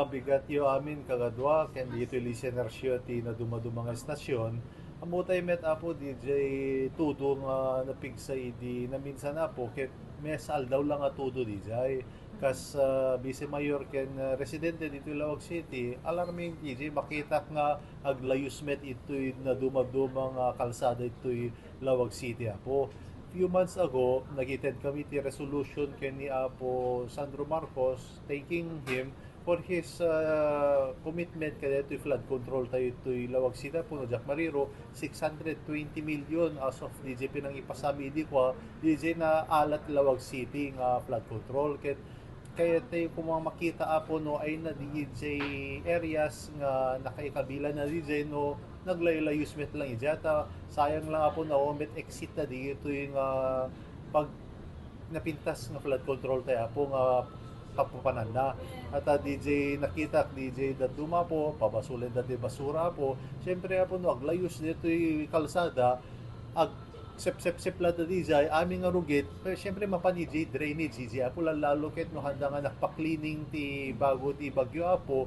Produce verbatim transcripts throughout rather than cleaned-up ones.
Mabigat yo amin kagadua, ken ditoy listeners yo ti nadumaduma nga estasyon. Ammotay met, Apo, D J, tudo nga napigsa idi naminsan, Apo, ket mes aldaw lang a tudo, D J. Kas, ah, Vice Mayor ken, ah, residente ditoy Laoag City, alarming, D J, makitak nga aglayus met itoy nadumaduma nga kalsada itoy Laoag City, Apo. Few months ago, nag-attend kami ti resolution ken ni Apo Sandro Marcos, thanking him for his, ah, commitment kadaytoy flood control tayo itoy Laoag City, Apo, no, Jack Mariro, six hundred twenty million as of D J pinangipasami idi kua, D J naalat Laoag City nga flood control. Ket kayat tayo koma makita, Apo, no, ay na D J areas nga nakaikabila na, D J, no, naglaylayus met lang idi. Ta sayang lang, Apo, no, awan met exit na ditoy nga pag napintas nga flood control tayo, Apo, nga kapapananna. At, ah, D J, nakitak, D J, dadduma, Apo, pabasulen da ti basura, Apo. Siyempre, Apo, no, aglayus ditoy kalsada, ag sepsep-sep lang da D J, amin nga rugit, pero siyempre, mapan D J drainage, D J, Apo, lalo ket no handa nga nagpa-cleaning ti bago ti bagyo, Apo,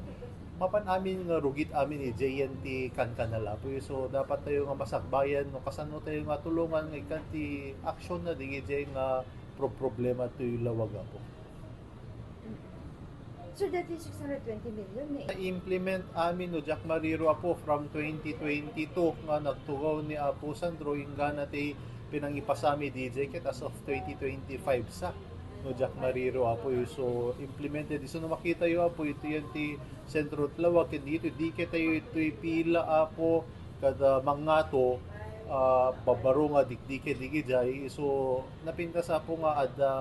mapan amin nga rugit amin D J yan ti kankanal, Apo. So, dapat tayo nga masakbayan, no, kasano tayo nga tulungan nga ikkan ti aksyon na D J nga pro-, problema toy Laoag, Apo. So, dati six hundred twenty million na eh. Implement amin, no, Jack Mariro, Apo, from twenty twenty-two nga nagtugaw ni Apo Sandro, inggana ti pinangipasami, D J, ket as of twenty twenty-five sa, no, Jack Mariro, Apo. So, implemented. So, no, makita yo, Apo, ito yan ti sentro ti Laoag, ken dito, di kitayo itoy pila, Apo, kada mangato, ah, babaro nga dikdike, dikijay. So, napintas, Apo, nga adda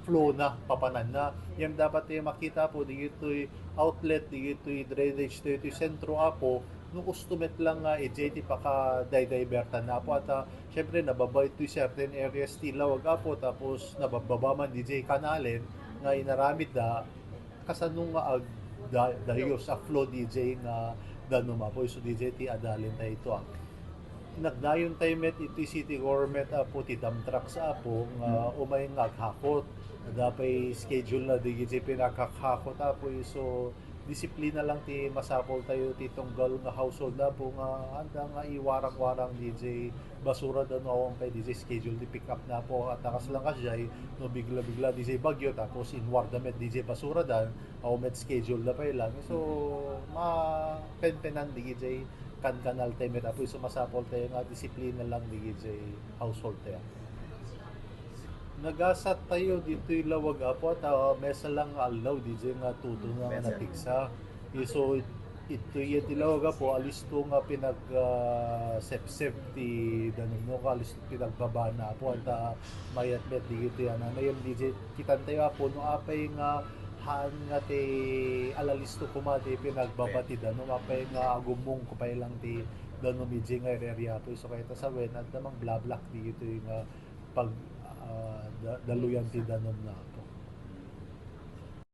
flow na, papananna. Yan dapat tayo makita, Apo, ditoy outlet, ditoy drainage, ditoy sentro, Apo, no, gusto met lang nga, D J, ti pakadaydivertan na, Apo. At, ah, syempre, nababa itoy certain areas ti Laoag, Apo, tapos nabababa man, D J, kanalen nga inaramid da, kasano nga ag-, da-, dayos a flow, D J, nga danum, Apo. So, D J, ti adalen tayo ito, ah. Nagdayon tayo met iti city government, Apo, ti dump trucks, Apo, nga umay nga aghakot. Adda pay schedule na, D J, pinakahakot, Apo. So, disiplina lang ti masapul tayo ti tunggal nga household, Apo, nga handa nga iwarang-warang, D J, basura da no awan pay, D J, schedule ti pick up na, Apo. At akas lang kasjay, no, bigla-bigla, D J, bagyo, tapos inwar da met, D J, basura da, awan met schedule da pay lang. So, mapenpenan, D J, kankanal tayo met, Apo. So, masapul tayo nga disiplina lang, D J, household tayo. Nagasat tayo ditoy Laoag, Apo, at, ah, mesa lang nga aldaw, D J, nga tudo nga napigsa. So, it-, itoy ti Laoag, Apo, alisto nga pinag, ah, sepsep ti danum, no, alisto pinagbabana, Apo, at, ah, mayat met ditoy, ano, ngayon, D J, kitan tayo, Apo, no, apay nga haan nga ti alalisto koma ti pinagbaba ti danum, apay nga agumong ko pay lang ti danum, D J, nga area, Apo. So, kayat a sawen, adda mangblablak ditoy nga pag, ah, da-, daluyan ti danum na.